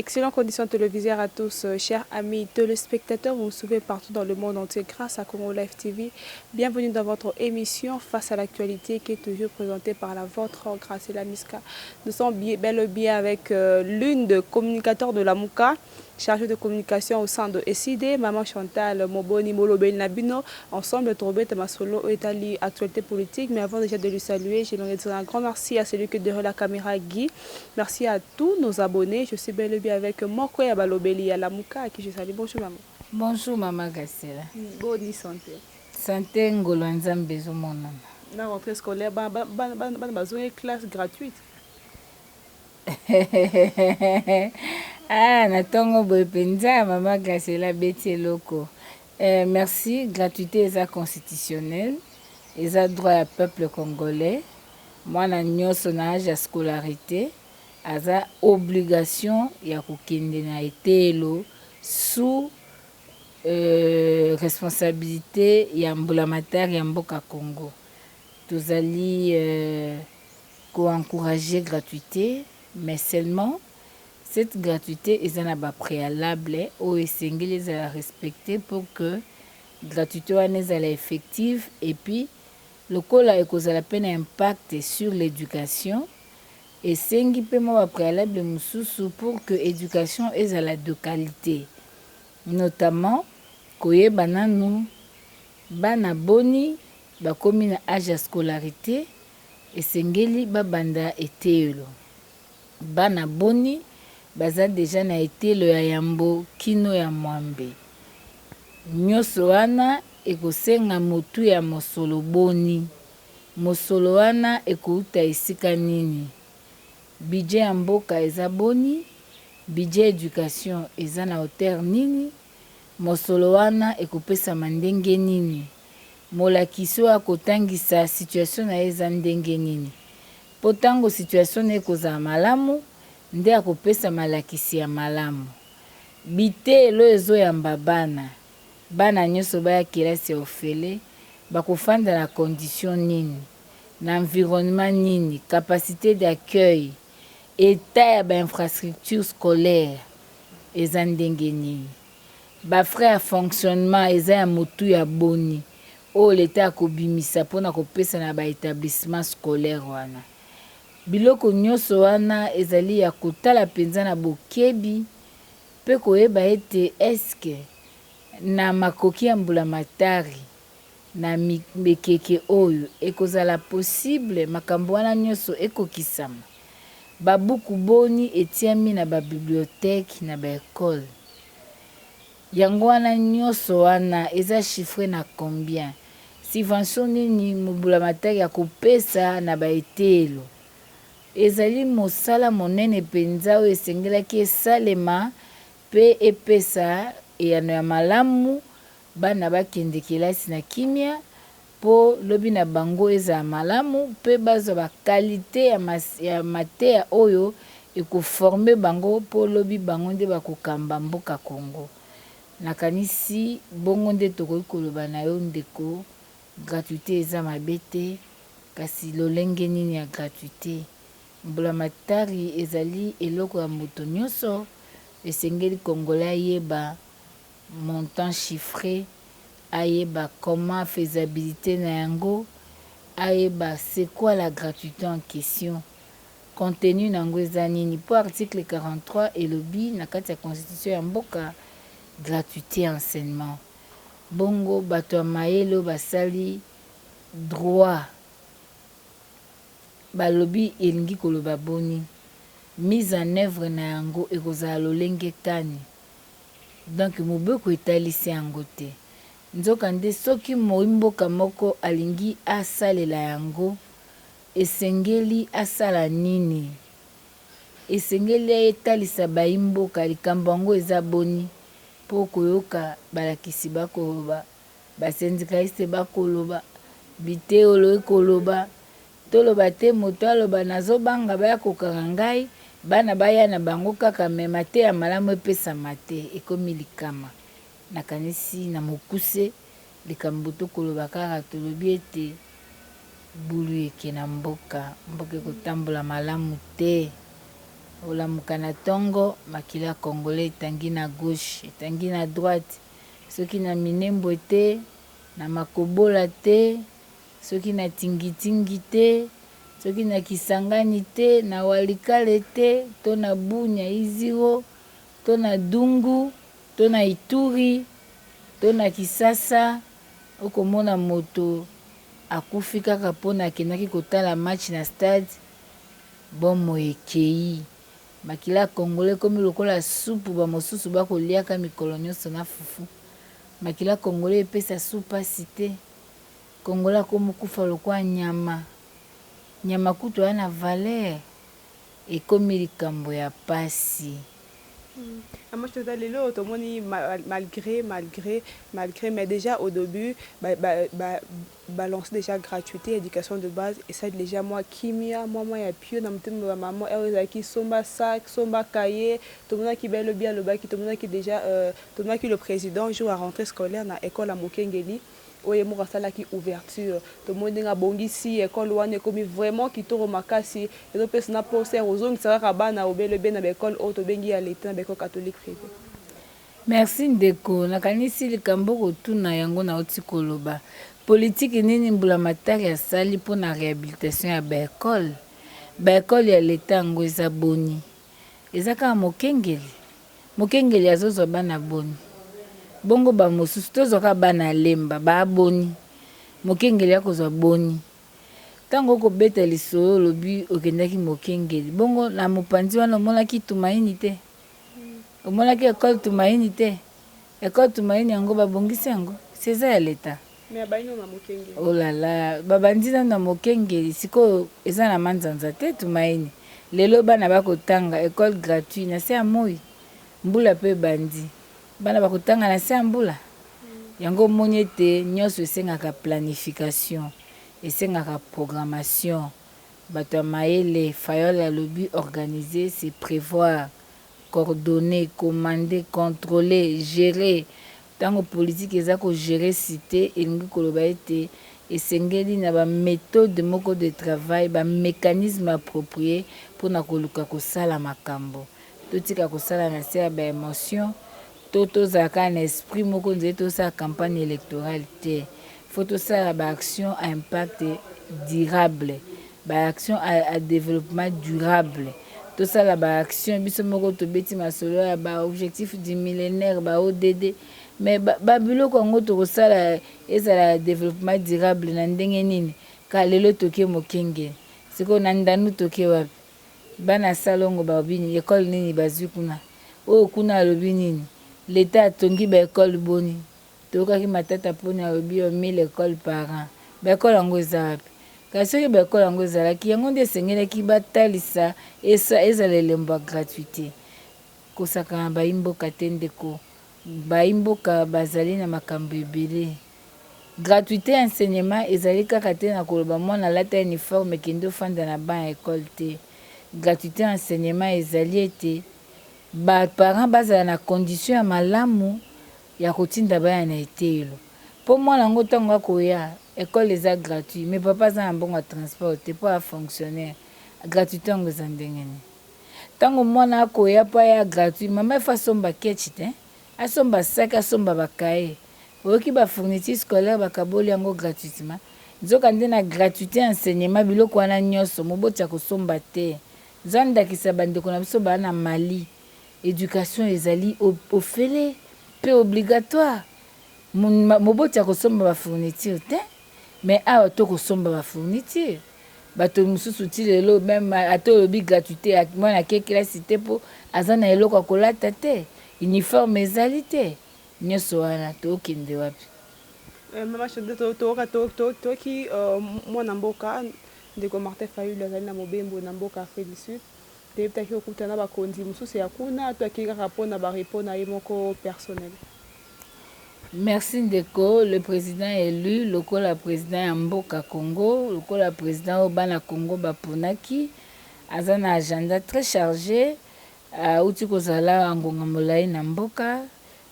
Excellente condition télévisaire à tous, chers amis téléspectateurs. Vous nous suivez partout dans le monde entier grâce à Congo Live TV. Bienvenue dans votre émission Face à l'actualité qui est toujours présentée par la vôtre Graciela Miska. Nous sommes bel et bien avec l'une des communicateurs de Lamuka, chargée de communication au sein de SID, Maman Chantal Moboni Molobeli na bino. Ensemble, tobeta masolo etali actualité politique. Mais avant déjà de lui saluer, j'aimerais dire un grand merci à celui qui est derrière la caméra, Guy. Merci à tous nos abonnés. Je suis bel et bien avec moko ya balobeli ya Lamuka à qui je salue. Bonjour maman. Bonjour maman Graciela. Bonne santé. Santé, ngolo ya Nzambe ezomonana. Na rentrée scolaire, ba bazongi classe gratuite. Ah, na ntongo boye mpenza, mama Graciela abeti eloko. Merci. Gratuité eza constitutionnelle, eza droit ya peuple congolais. Mwana nyonso na age ya scolarité aza obligation ya kokende na eteyelo sous responsabilité ya mbulamatari ya mboka Congo. Tozali koencourager gratuité, mais seulement cette gratuité eza na bapréalable oyo esengeli ezala respecté pour que gratuité wana ezala effective. Et puis lokola ekozala mpe na impact sur l'éducation, esengi mpe mwa bapréalable mosusu pour que éducation ezala de qualité, notamment koyeba nanu bana boni bakomi na age ya scolarité esengeli babanda eteyelo, bana boni baza deja na eteyelo ya yambo kino ya mwambe. Nyonso wana ekosenga motu ya mosolo boni, mosolo wana ekouta esika nini, budget ya mboka eza boni, budget éducation eza na hauteur nini, mosolo wana ekopesama ndenge nini, molakisi oyo akotangisa situation na ye eza ndenge nini, mpo ntango situation na ye ekozala malamu nde akopesa malakisi ya malamu. Biteyelo ezoyamba bana, bana nyonso baya kelasi ya ofele, bakofanda na condition nini, na environnement nini, capacité d'accueil, état ya bainfrastructure scolaire eza ndenge nini, bafrais ya fonctionnement eza ya motu ya boni oyo leta akobimisa mpona kopesa na baétablissement scolaire wana. Biloko nyonso wana ezali ya kotala mpenza na bokebi mpe koyeba ete eske na makoki ya mbulamatari na mekeke oyo ekozala possible makambo wana nyonso ekokisama. Babuku boni etiami na babibliothèque na baekole, yango wana nyonso wana eza chiffre na combien, subvention nini mbulamatari akopesa na baeteyelo. Ezali mosala monene mpenza oyo esengelaki esalema mpe epesa eyano ya malamu, bana bakende kelasi na kimia mpo lobi na bango ezala malamu mpe bazwa baqualité ya mateya oyo ekoformer bango mpo lobi bango nde bakokamba mboka Congo. Nakanisi bongo nde tokoki koloba na yo ndeko, gratuité eza mabe te, kasi lolenge nini ya gratuité? Mbulamatari ezali eloko ya moto nyonso, esengeli congolais ayeba montant chiffré, ayeba comment faisabilité na yango, ayeba c'est quoi la gratuité en question, contenu na yango eza nini, mpo article 43 elobi na kati ya constitution ya mboka gratuité enseignement. Bongo bato ya mayele oyo basali droit balobi elingi koloba boni, mise en œuvre na yango ekozala lolenge kani? Donc mobeko etalisi yango te. Nzokande soki moi mboka moko alingi asalela yango, esengeli asala nini? Esengeli etalisa bayi mboka likambo yango eza boni, mpo koyoka balakisi bakoloba, basyndicaliste bakoloba, biteyelo ekoloba. Toloba te moto aloba nazobanga baya kokanga ngai, bana baya na bango kaka, me mateya malamu epesama te, ekomi likama. Nakanisi na mokuse likambo tokoloba kaka, tolobi ete bulu eke na mboka, mboka ekotambola malamu te. Olamuka na tongo, makila congolais etangi na gauche, etangi na droite, soki na Minembwe te, na Makobola te, soki na Tingi-Tingi te, soki na Kisangani te, na Walikale te, to na Bunia, Isiro, to na Dungu, to na Ituri, to na Kisasa, oko mona moto akufi kaka pona akendaki kotala match na stade, bomoi ekeyi. Makila ya congolais ekomi lokola supu ba mosusu ba koliaka mikolo nionso na fufu. Makila congolais epesa su pasi te. Congolais akomi kufa lokola nyama. Nyama kutu aya na valeur. Ekomi likambo ya pasi. Maman Chantal lelo oyo tomoni malgre malgre malgre mais dejà au debut ba ba ba balance dejà gratuite ya education de base esali dejà mwa kimia mwa mwa ya pio na motema ba maman heure ezalaki somba sac somba cahier tomonaki belle bien alobaki tomonaki dejà euh, tomonaki le président jour ya rentrée scolaire na école ya Mokengeli Oyo ye moko asalaki ouverture. Tomoni ndenge abongisi ecole wana ekomi vraiment kitoko makasi. Ezo pesa na posa ya kozongisa kaka bana obele be na ba ecole oyo tobengi ya l'etat na ba ecole catholique privee. Merci ndeko, nakanisi likambo okotuna yango nauti koloba. Politique nini mbulamatari asali mpo na rehabilitation ya ba ecoles? Ba ecoles ya l'etat yango eza boni? Eza kaka mokengeli? Mokengeli azozwa bana boni? Bongo ba mosusu? Tozwa kaka bana ya Lemba, ba boni? Mokengeli akozwa boni? Tango oko beta lisolo olobi okendaki mokengeli, bongo na mopanzi wana omonaki Tumaini te? Omonaki ecole Tumaini te? Ecole Tumaini yango ba bongisi yango? Si eza ya l'etat. Mais abandi nanu na mokengeli. Oh la la, ba bandi nanu na mokengeli, sikoyo eza na manzanza te Tumaini. Lelo bana ba kotanga ecole gratuit na se ya moyi? Mbula pe ebandi, bana ba kotanga na se ya mbula? Yango omoni ete nionso esengaka planification, esengaka programmation. Bato ya mayele, Fayol alobi organiser c'est prevoir. Coordonner, commander, controler, gerer, Tango politique eza ko gerer cite, elingi koloba ete esengeli na ba methodes moko de travail, ba mecanismes appropries mpo na koluka kosala makambo. Totika kosala na se ya ba emotions to tozala kaka na esprit moko on dirait tosala campagne electorale te. Faut tosala ba actions à impact durable. Ba actions à developpement durable tosala ba actions biso moko tobeti masolo ya ba objectifs du millenaire ba ODD mais ba biloko yango tokosala ezala ya developpement durable na ndenge nini ka lelo toke mokenge sikoyo na ndanu toke wapi bana salongo balobi nini ecole nini bazui kuna oyo kuna alobi nini l'etat atongi ba ecole boni Toyokaki Matata Ponyo alobi yo 1000 ecoles par an. Ba ecoles yango eza wapi? Kasi soki ba ecoles yango ezalaki, yango nde esengelaki batalisa ezala elembo ya gratuite. Kosakana bayi mboka te ndeko. Bayi mboka bazali na makambo ebele. Gratuite ya enseignement ezali kaka te na koloba mwana lata uniforme kende ofanda na banc ya ecole te. Gratuite ya enseignement ezali ete ba parents bazala na condition ya malamu ya kotinda bana na eteyelo po mwana yango tango akoya ecole eza gratuit mais papa aza na mbongo ya transport te po aza fonctionnaire gratuite yango eza ndenge nini tango mwana akoya po aya gratuit mama il faut asomba ketch te asomba sac asomba ba cahier oyoki ba fourniture scolaire bakaboli yango gratuitement nzoka nde na gratuite ya enseignement biloko wana nioso moboti akosomba te zwa ndakisa ba ndeko na biso ba na Mali Education ezali ofele pe obligatoire. Moboti akosomba ba fournitures te mais awa to kosomba ba fournitures. Bato mosusu ti lelo meme ata olobi gratuite mwana ake kelasi te po aza na eloko ya kolata te, uniforme ezali te. Nionso wana tokende wapi? Mama Chantal, toyoki mwana mboka ndeko Martin Fayulu azali na mobembo na mboka Afrique du Sud. Toyebi te ake kokutana na bakonzi mosusu ya kuna to ake kaka mpo na ba repos na ye moko personnel. Merci ndeko, le president elu lokola president ya mboka Congo, lokola president oyo bana Congo ba ponaki, aza na agenda très charge, awuti kozala awa ngonga molayi na mboka,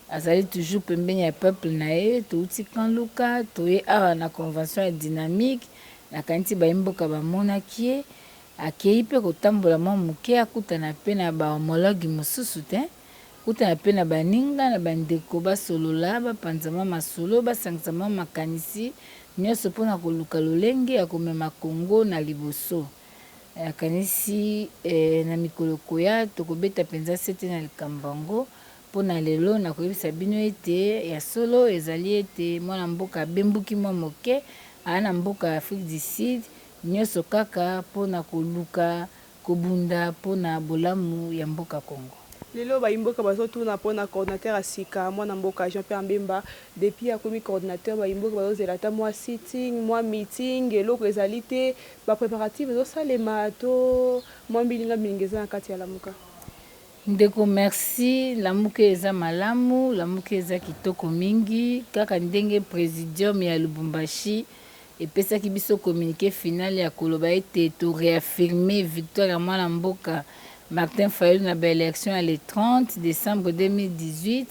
azali toujours pembeni ya peuple na ye, towuti camp Luka, toye awa na convention ya dynamique, nakanisi bayi mboka bamonaki ye. Akei mpe kotambola mwa moke, akutana mpe na ba homologues mosusu te, akutana mpe na baninga, na bandeko, basolola, bapanza mwa masolo, basangisa mwa makanisi, nyonso mpo na koluka lolenge ya komema Congo na liboso. Nakanisi na mikolo ekoya tokobeta mpenza sete na likambo yango. Mpo na lelo, nakoyebisa bino ete ya solo ezali ete mwana mboka abembuki mwa moke, aa na mboka ya Afrique du Sud, nionso kaka mpo na koluka kobunda mpo na bolamu ya mboka Congo. Lelo bayi mboka bazo tuna pona coordinateur ya sika mwana mboka Jean Pierre Mbemba depuis akomi coordinateur bayi mboka bazo zela ata mwa sitting mwa meeting eloko ezali te ba preparatifs ezo salema to mwa mbilinga mbilinga eza na kati ya lamuka. Ndeko merci lamuka eza malamu lamuka eza kitoko mingi kaka ndenge presidium ya Lubumbashi epesaki biso communique final ya koloba ete to reaffirmer victoire ya mwana mboka Martin Fayulu na ba elections ya le 30 decembre 2018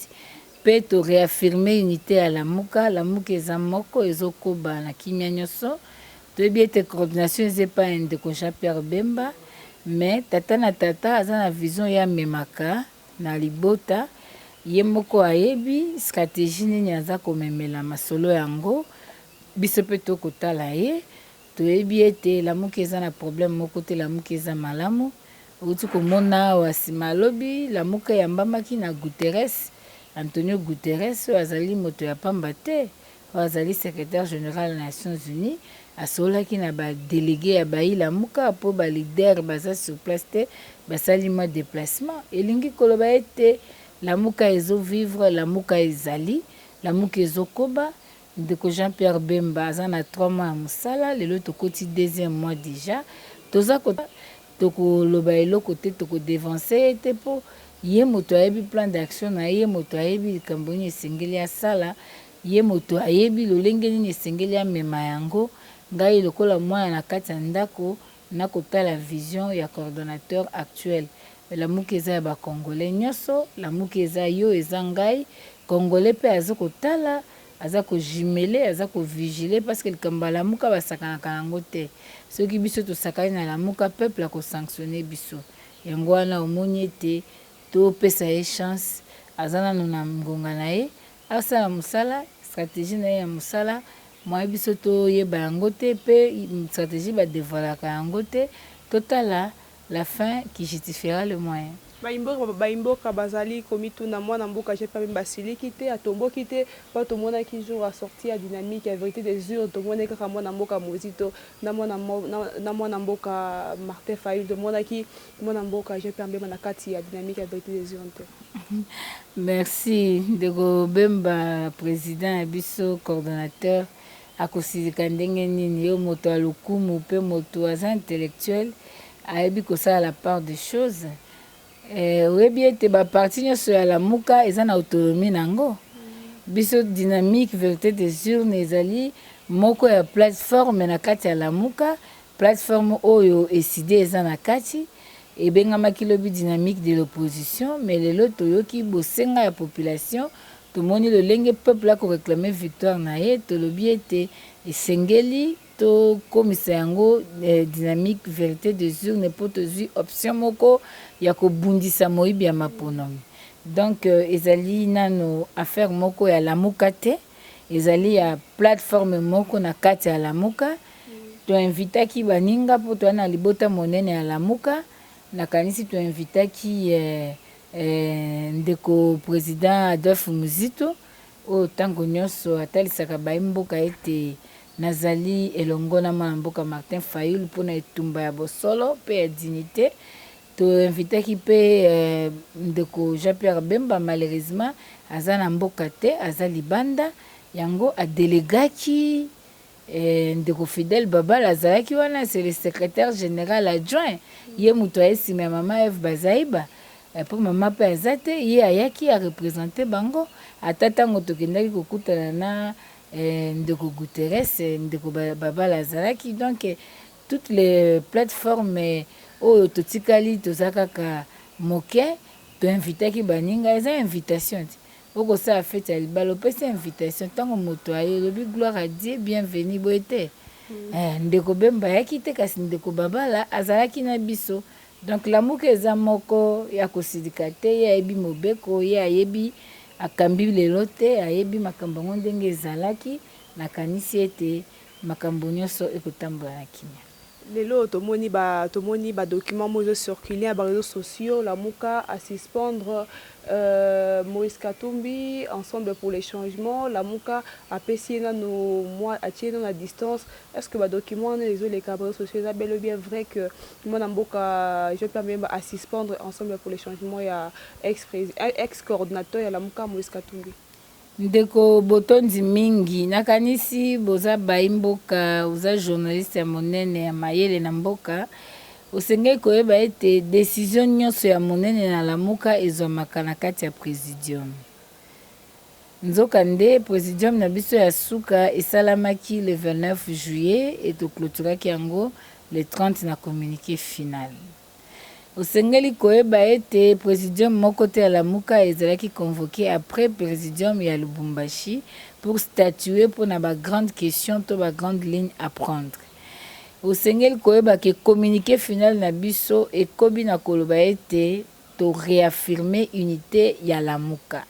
mpe to reaffirmer unite ya Lamuka. Lamuka eza moko, ezokoba na kimia nyoso. Toyebi ete coordination eza epai ya ndeko Jean-Pierre Bemba, mais tata na tata aza na vision ye amemaka na libota. Ye moko ayebi strategie nini aza komemela masolo yango. Biso mpe tokotala ye. Toyebi ete Lamuka eza na problème moko te, Lamuka eza malamu. Owuti komona awa sima ya lobi, Lamuka eyambamaki na Guterres, Antonio Guterres oyo azali moto ya pamba te, oyo azali secretaire general ya Nations Unies, asololaki na ba delegues ya bayi Lamuka mpo ba leaders baza sur place te, basali mwa deplacement. Elingi koloba ete Lamuka ezo vivre, Lamuka ezali, Lamuka ezokoba. Ndeko Jean Pierre Bemba aza na trois mois ya musala, lelo tokoti deuxième mois dejà, toza ko tokoloba eloko te, toko devancer ye te po ye moto ayebi plan d'action na ye, ye moto ayebi likambo nini esengeli asala, ye moto ayebi lolenge nini esengeli amema yango, ngai lokola mwana na kati ya ndako nakotala vision ya coordonnateur actuel. Lamuka eza ya ba congolais nioso, lamuka eza yo eza ngai, congolais pe azo kotala, aza ko jumeler, aza ko vigiler parce que likambo ya lamuka basakanaka nango te. Soki biso tosakani na lamuka peuple ako sanctionner biso. Yango wana omoni ete topesa ye chance, aza nanu na ngonga na ye, asala mosala, strategie na ye ya mosala moyen biso toyeba yango te pe strategie ba devoilaka yango te, totala La fin qui justifiera le moyen. Bayi mboka bazali komituna mwana mboka Jean Pierre Bemba asiliki te, atomboki te po tomonaki jour ya sortie ya dynamique ya verite des urnes tomonaki kaka mwana mboka Mozito na mwana na mwana mboka Martin Fayulu tomonaki mwana mboka Jean Pierre Bemba na kati ya dynamique ya verite des urnes te. Merci ndeko Bemba president ya biso coordonnateur Akosilika ndenge nini? Yo moto ya lokumu pe moto aza intellectuel ayebi kosala la part des choses. Eh, oyebi ete ba parti nionso ya Lamuka eza na autonomie na yango. Biso dynamique verite des urnes ezali moko ya plateforme na kati ya Lamuka, plateforme oyo ECIDE eza na kati. Ebengamaki lobi dynamique de l'opposition mais lelo toyoki bosenga ya population. Tomoni lolenge peuple ako reclamer victoire na ye, tolobi ete esengeli tokomisa yango dynamique verite des urnes mpo tozui option moko ya kobundisa moyibi ya maponomi. Donc ezali nanu affaire moko ya Lamuka te, ezali ya plateforme moko na kati ya Lamuka. To invitaki baninga mpo toza na libota monene ya Lamuka, nakanisi to invitaki Ndeko president Adolphe Muzito, oyo tango nionso atalisaka bayi mboka ete nazali elongo na mwana mboka Martin Fayulu mpo na etumba ya bosolo mpe ya dignite. To invitaki mpe ndeko Jean Pierre Bemba, malheureusement aza na mboka te, aza libanda, yango a delegaki Ndeko Fidèle Babala azalaki wana, c'est le secretaire general adjoint, ye mutu aye sima ya mama Eve Bazaiba, po mama pe aza te, ye ayaki a representer bango, ata tango tokendaki kokutana na ndeko Guterres, ndeko Babala azalaki, donc toutes les plateformes oyo totikali toza kaka moke, to invitaki baninga, eza invitation te. Oko sala fete ya libala opesi invitation tango moto aye olobi gloire à Dieu bienvenue boye te? Eh, ndeko Bemba ayaki te, kasi ndeko Babala azalaki na biso. Donc Lamuka eza moko ya kosilika te, ye ayebi mobeko, ye ayebi akambi lelo te, ayebi makambo yango ndenge ezalaki. Nakanisi ete makambo nyonso ekotambola na kimia. Lelo tomoni ba document moko ezocircule na baréseaux sociaux: Lamuka a suspendre Moïse Katumbi, Ensemble pour les changements. Lamuka apesi ye nanu mwa, atie nanu na distance. Est ce que badocument wana ezoleka baréseaux sociaux eza bel et bien vrai que mwana mboka Jean Pierre Bemba a suspendre Ensemble pour les changements ya ex coordonnateur ya Lamuka Moïse Katumbi? Ndeko, botondi mingi. Nakanisi boza bayi mboka, oza journaliste ya monene ya mayele na mboka. Osengeli koyeba ete décision nyonso ya monene na Lamuka ezwamaka na kati ya présidium. Nzokande présidium na biso ya suka esalamaki le 29 juillet e toclôturaki yango le 30 na communiqué final. Osengeli koyeba ete présidium moko te ya Lamuka ezalaki convoqué après présidium ya Lubumbashi pour statuer mpona bagrande question to bagrande ligne à prendre. Osengeli koyeba ke communiqué final na biso ekobi na koloba ete toréaffirme unité ya Lamuka.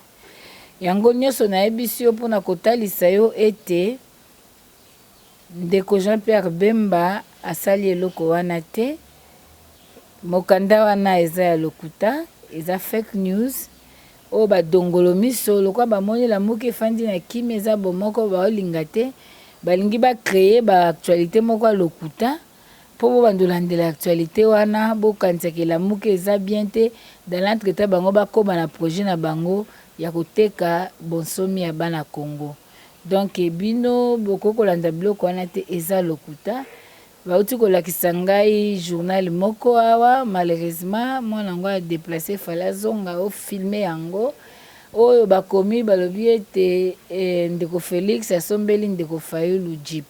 Yango nyonso nayebisi yo mpona kotalisa yo ete ndeko Jean Pierre Bemba asali eloko wana te. Mokanda wana eza ya lokuta, eza fake news oyo badongolo miso lokwa bamoni Lamuka efandi na kimia, eza bomoko, baolinga te, balingi bacréer baactualité moko ya lokuta mpo bobanda olandela actualité wana, bokanisaka Elamuka eza bien te. Dans l'entretemps, bango bakóma na projet na bango ya koteka bonsomi ya bana Congo. Donc bino bokoki kolanda biloko wana te, eza lokuta. Bauti kolakisa ngai journal moko awa. Malheureusement, mwana yango adéplace, fallait azonga ofilme yango. Oyo bakomi, balobi ete ndeko Félix asombeli ndeko Fayulu jeep.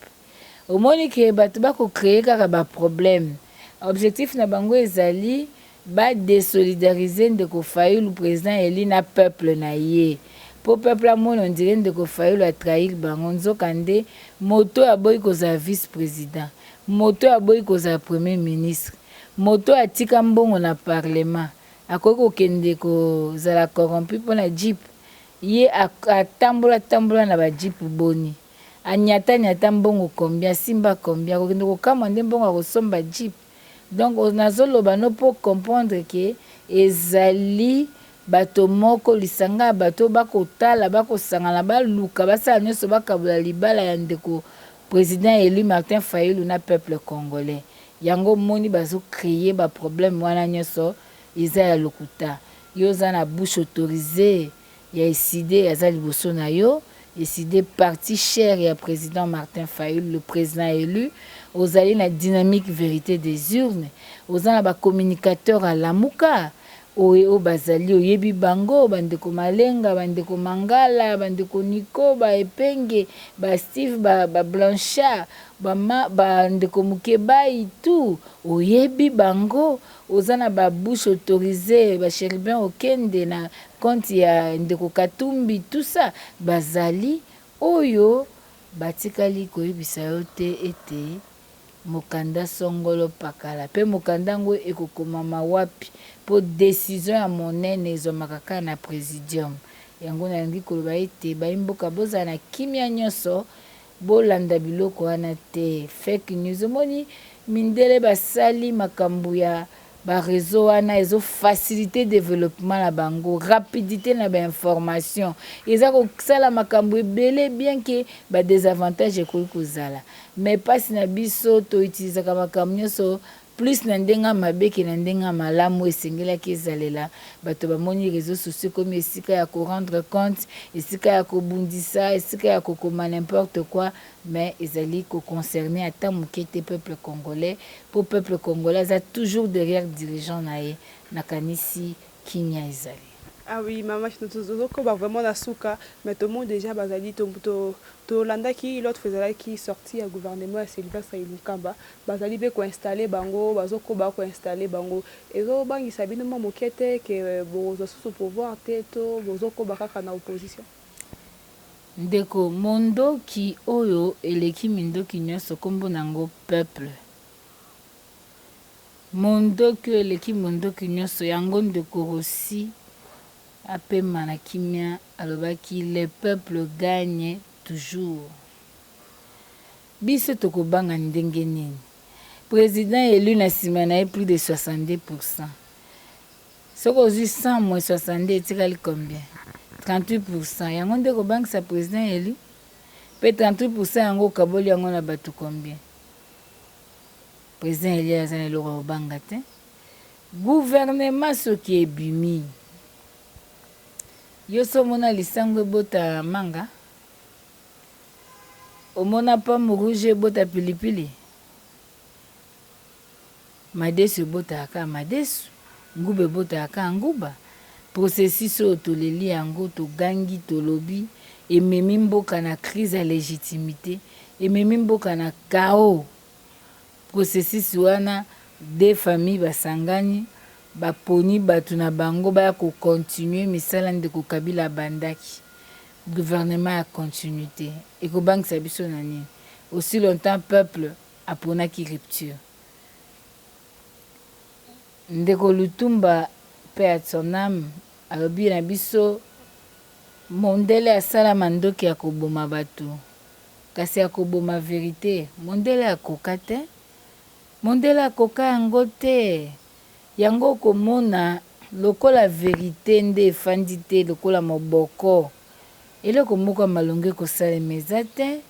Omoni ke bato bakocréer kaka baproblème. Objectif na bango ezali badésolidariser ndeko Fayulu, président élu, na peuple na ye, mpo peuple amoni on dirait ndeko Fayulu atrahir bango. Nzokande moto oyo aboyi kozala vice président, moto oyo aboyi kozala premier ministre, moto oyo atika mbongo na parlement, akoki kokende kozala corrompu mpona jeep? Ye atambola tambola na bajeep boni, anyatanyata mbongo combien, asimba combien, akokende kokamwa nde mbongo akosomba jeep? Donc nazoloba no mpo comprendre ke ezali bato moko, lisanga ya bato bakotala, bakosangana, baluka basala nyonso bakabola libala ya ndeko président élu Martin Fayulu na peuple congolais. Yango omoni bazocréer baproblème wana nyonso eza ya lokuta. Yo oza na bouche autorisée ya ECiDé, aza liboso na yo. ECiDé, parti cher ya président Martin Fayulu, le président élu. Ozali na Dynamique Vérité des Urnes, oza na bacommunicateur alamuka oyo bazali, oyebi bango: bandeko Malenga, bandeko Mangala, bandeko Niko, baepenge, baSteve, baBlanchard, bandeko Mokebai, tout oyebi bango. Oza na babouche autorisée, baChérubin Okende na compte ya ndeko Katumbi, tout ça bazali. Oyo batikali koyebisa yo te ete mokanda songolo pakala mpe mokanda yango ekokomama wapi, mpo décision ya monene ezwamaka kaka na présidium. Yango nalingi koloba ete bayi mboka bozala na kimia nyonso, bolanda biloko wana te, fake news. Omoni mindele basali makambo ya baréseau wana, ezofacilite développement na bango, rapidité na bainformation, eza kosala makambo ebele, bien ke badésavantage ekoki kozala. Mais mpasi na biso, toutilisaka makambo nyonso plus na ndenge ya mabe ke na ndenge ya malamu. Esengelaki ezalela bato bamoni réseau sociaux ekomi esika ya korendre compte, esika ya kobundisa, esika ya kokoma n'importe quoi. Mais ezali koconcerne ata moke te peuple congolais, mpo peuple congolais aza toujours derrière dirigeant na ye. Nakanisi kimia ezali. Ah oui, mama, tozokoba vraiment na suka, mais tout le monde déjà bazali. Tolandaki l'autre fois, ezalaki sorti ya gouvernement ya Sylvestre Ilunkamba, bazali mpe koinstalle bango, bazokoba koinstalle bango. Ezobangisa bino mwa moke te ke bokozwa susu pouvoir te, to bozokoba kaka na opposition? Ndeko, mondoki oyo eleki mindoki nyonso kombo na yango peuple. Mondoki oyo eleki mondoki nyonso yango ndeko Rossy apema na kimia alobaki le peuple gagne toujours. Biso tokobanga ndenge nini? President elu na sima na ye plus de 62 pourcent. Soki ozui 100 moins 62 etikali combien? 38 pourcent. Yango nde ekobangisa president elu? Pe 38 pourcent yango okaboli yango na batu combien? President elu aza na eloko ya kobanga te. Gouvernement soki ebimi, yo osi omona lisangu ebota manga? Omona pomme rouge ebota pilipili? Madesu ebotaka kaka madesu, nguba ebotaka kaka nguba. Processus oyo toleli yango, togangi, tolobi, ememi mboka na crise ya legitimite, ememi mboka na chaos. Processus wana, deux familles basangani, baponi batu na bango baya ko continuer misala ndeko Kabila abandaki. Gouvernement ya continuite ekobangisa biso na nini? Aussi longtemps peuple aponaki rupture. Ndeko Lutumba paix à son ame alobi na biso mondele asala mandoki ya koboma batu kasi ya koboma verite mondele akoka te. Mondele akoka yango te. Yango okomona lokola verite nde efandi te lokola moboko. Eloko moko ya malonga ekosalema eza te.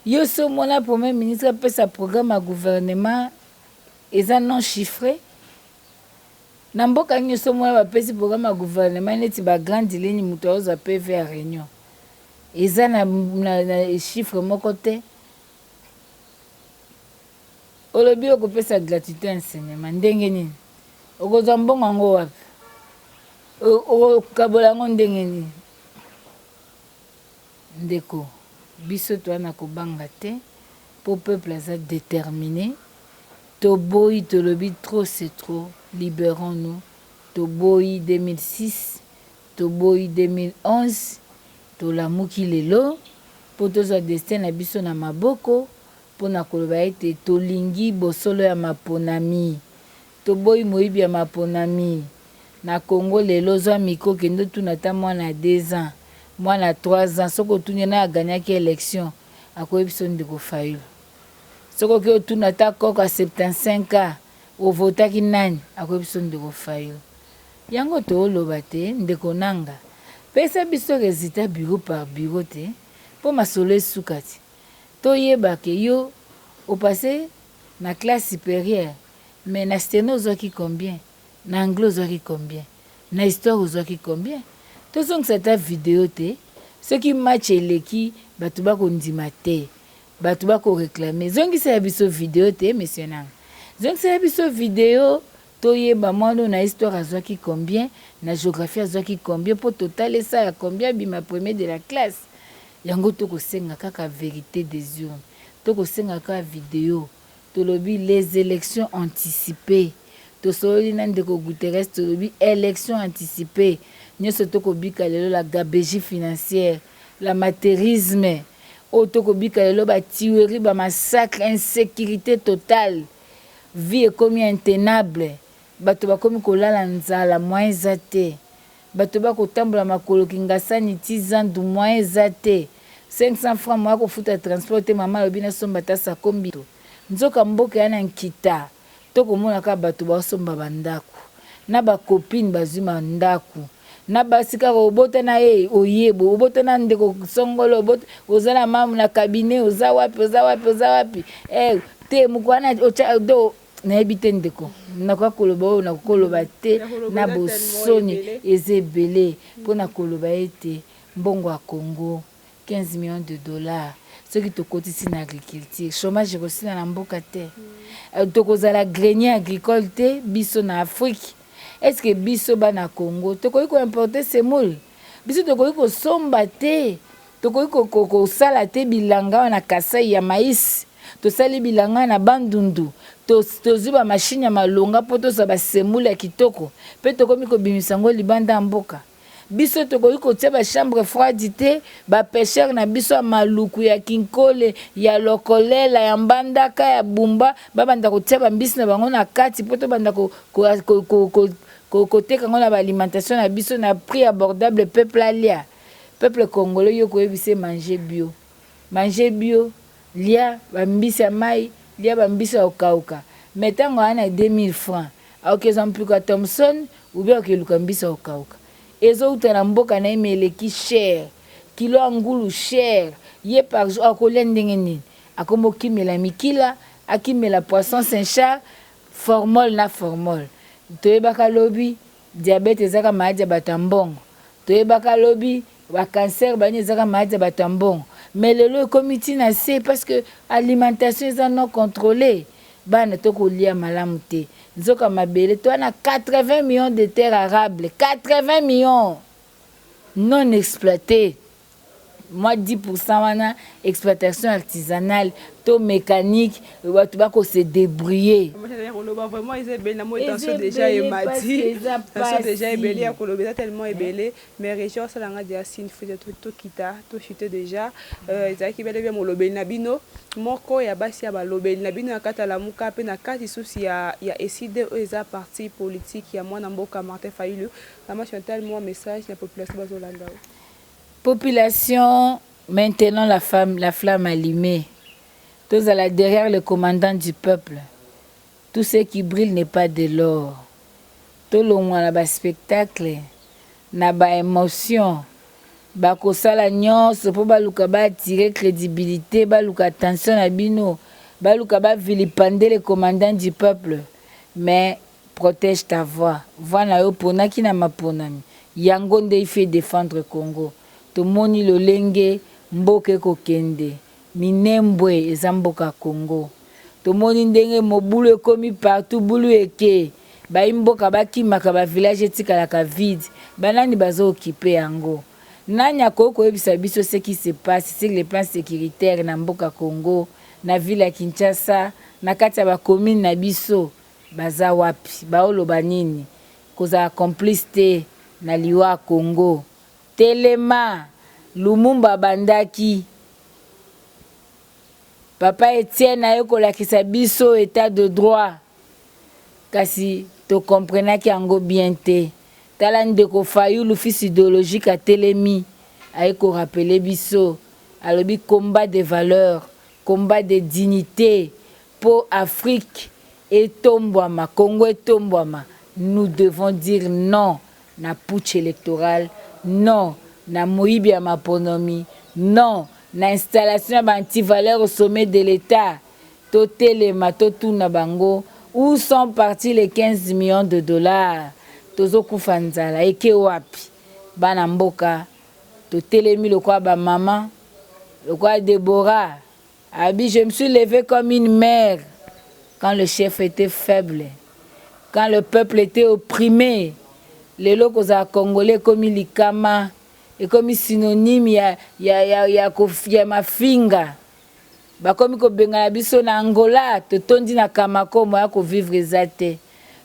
Yo osi omona premier ministre apesa programme ya gouvernement eza non chiffre? Na mboka nini osi omona bapesi programme ya gouvernement neti ba grande ligne mutu azozwa PV ya reunion eza na, na, na chiffre moko te? Olobi okopesa gratuite ya enseignement ndenge nini? Okozwa mbongo yango wapi? Okokabola yango ndenge nini? Ndeko, biso toa na kobanga te po peuple aza determine, toboyi tolobi trop c'est trop, liberons nous, toboyi 2006, toboyi 2011, tolamuki lelo po tozwa destin na biso na maboko po na koloba ete tolingi bosolo ya maponami, toboyi moyibi ya maponami. Na Congo lelo zwa micro kende otuna ata mwana ya deux ans, mwana ya trois ans soki otuni ye nani a gagnaki election akoyebisa yo ndeko Fayulu. Soki oke otuna ata koko ya 75 ans o votaki nani akoyebisa yo ndeko Fayulu. Yango tooloba te ndeko Nanga pesa biso resultat bureau par bureau te po masolo esuka te. Toyeba ke yo o passer na classe superieure mais na steno ozwaki combien? Na anglais ozwaki combien? Na histoire ozwaki combien? Tozongisa ata video te soki match eleki batu bako ndima te batu bako reclamer zongisela biso video te monsieur nanga zongisela biso video toyeba mwana oyo na histoire azwaki combien na geographie azwaki combien po total esala combien abima premier de la classe yango toko senga kaka verite des urnes toko senga kaka video Tolobi les elections anticipees. Tosololi na ndeko Guterres tolobi elections anticipees. Nionso toko bika lelo la gabegie financière, l'amateurisme oyo toko bika lelo ba tueries, ba massacres, insecurite totale. Vie ekomi intenable. Bato bakomi kolala nzala moyen eza te. Bato ba kotambola makolo kingasani ti zandu moyen eza te. 500 francs moyen kofuta transport te mama alobi nasomba ata sakombi nzoka mboka ya na nkita to komona kaka bato baosomba ba ndaku na ba copine bazui ma ndaku na basi kaka obota na ye oye bo obota na ndeko songolo obota oza na mamu na cabinet oza wapi oza wapi oza wapi eh te mokwana otya do Nayebi te ndeko, nakoka koloba oyo nakoki koloba te na bosoni eza ebele mpo na koloba ete mbongo ya Congo 15 millions de dollars soki tokotisi na agriculture chomage ekosila na mboka te? Tokozala grenier agricole te biso na Afrique? Est ce que biso bana Congo tokoki ko importer semoule? Biso tokoki kosomba te? Tokoki kosala te bilanga awa na Kasai ya mais, tosali bilanga na Bandundu, tozwi ba machine ya malonga mpo tozwa ba semoule ya kitoko mpe tokomi kobimisa yango libanda ya mboka. Biso tokoki kotia ba chambre froide te, ba pecheurs na biso ya Maluku, ya Kinkole, ya Lokolela, ya Mbandaka, ya Bumba babanda kotia ba mbisi na bango na kati mpo tobanda koteka yango na ba alimentation na biso na prix abordable, peuple alia. Peuple congolais, yo koyebisa ye manger bio, manger bio, lia ba mbisi ya mayi, lia ba mbisi ya kokauka, mais tango aya na 2000 francs, akokezwa mpiko ya Thomson ou bien akokeluka mbisi ya kokauka ezowuta na mboka na ye, mais eleki cher, kilo ya ngulu cher. Ye par jour akolia ndenge nini? Akomi okimela mikila, akimela poisson Saint Charles, formol na formol. Toyebaka lobi diabète ezaka maladie ya bato ya mbongo, toyebaka lobi bacancer bani ezaka maladie ya bato ya mbongo, mais lelo ekomi ntina se parce que alimentation eza non contrôlée. Bana tokolia malamu te. Nzoka mabele to wana, 80 millions de terres arables, 80 millions non exploitées, mwa 10% wana exploitation artisanale to mécanique, bato bakose débrouiller. Koloba vraiment eza ebele na moi, tension déjà emati, tension déjà ebele ya koloba eza tellement ebele, mais région asalanga déjà signe faut tokita, tochute déjà. Ezalaki bele bia molobeli na bino moko ya basi ya balobeli na bino na kati ya Lamuka mpe na kati lisusu ya ECiDé, oyo eza parti politique ya mwana mboka Martin Fayulu. Mama Chantal, mwa message na population bazolanda. Population, maintenant la femme, la flamme allumée. Tozala derrière le commandant du peuple. Tout ce qui brille n'est pas de l'or. Tolongwa na baspectacle, na baémotion. Bakosala nyonso mpo baluka baatire crédibilité, baluka attention na bino, baluka bavilipender le commandant du peuple. Mais protège ta voix. Voix na yo mponaki na maponami yango nde ife défendre Congo. Tomoni lolenge mboka ekokende, Minembwe eza mboka Congo. Tomoni ndenge mobulu ekomi partout, bulu eke bayi mboka bakimaka, bavillage etikalaka vide. Banani bazo-occuper yango? Nani akoki koyebisa biso ce qui se passe sur le plan sécuritaire na mboka Congo, na ville ya Kinshasa, na kati ya bacommune na biso? Baza wapi? Baoloba nini? Kozala complice te na liwa ya Congo. Telema. Lumumba abandaki, papa Etienne aye kolakisa biso état de droit, kasi tokomprenaki yango bien te. Tala ndeko Fayulu, fils idéologique, atelemi, aye korappeler biso, alobi combat de valeur, combat de dignité mpo Afrique etombwama, Congo etombwama. Nous devons dire non na putsch électoral, non na moyibi ya maponomi, non na installation ya baantivaleur au sommet de l'État. Totelema, totuna bango: où sont partis les 15 millions de dollars? Tozokufa nzala, eke wapi? Bana mboka, totelemi lokola bamama, lokola Debora abi: "Je me suis levé comme une mère quand le chef était faible, quand le peuple était opprimé." Lelo kozala congolais ekomi likama, ekomi synonyme ya mafinga. Bakomi kobengana biso na Angola, totondi na Kamako, moya kovivre eza te.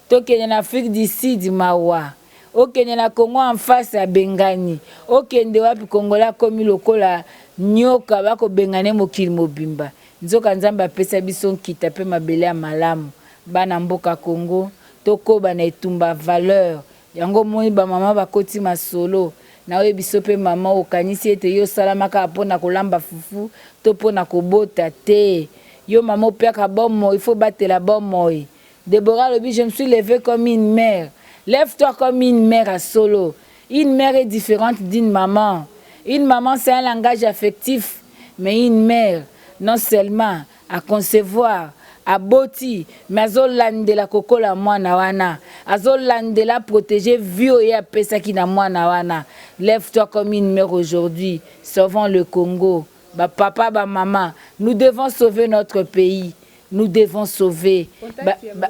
Tokende na Afrique du Sud, mawa. Okende na Congo en face, abengani. Okende wapi? Congolais akomi lokola nyoka, bakobengana mokili mobimba. Nzoka Nzambe apesa biso nkita mpe mabele ya malamu. Bana mboka Congo, tokoba na etumba valeur yango. Omoni bamama bakoti masolo na oyo biso mpe. Mama, okanisi ete yo osalamaka mpona kolamba fufu to mpona kobota te. Yo mama opiaka bomoi, il faut batela bomoi. Debora alobi: "Je me suis levée comme une mère." Lève-toi comme une mère à solo. Une mère est différente d'une maman. Une maman, c'est un langage affectif, mais une mère, non seulement à concevoir, aboti, mais azolandela kokola mwana wana, azolandela protéger vie oyo apesaki na mwana wana. Lève-toi comme une mère aujourd'hui, sauvons le Congo. Bapapa, bamama, nous devons sauver notre pays, nous devons sauver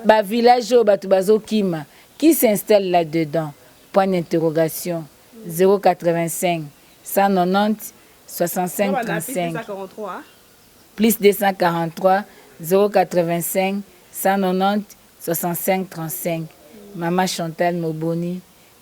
bavillage oyo bato bazokima. Qui s'installe là-dedans? Point d'interrogation. 085 190 65 35, plus 243 085 190 65 35. Mama Chantal Moboni.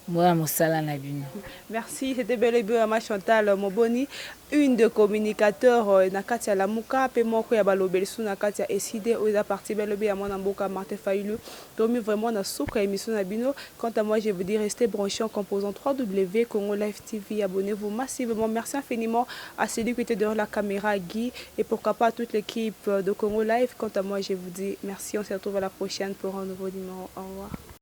Mwana mosala na bino. Merci, c'était bel et bien ma Chantal Moboni, une de communicateurs na kati ya Lamuka, pe moko ya balobeli su na kati ya ECiDé oyo eza parti balobi ya mwana mboka Martin Fayulu. Tomi vraiment na suka émission na bino. Quant à moi, je vous dis restez branchés en composant 3W Congo Live TV. Abonnez-vous massivement. Merci infiniment à celui qui était derrière la caméra, Guy, et pourquoi pas à toute l'équipe de Congo Live. Quant à moi, je vous dis merci. On se retrouve à la prochaine pour un nouveau numéro. Au revoir.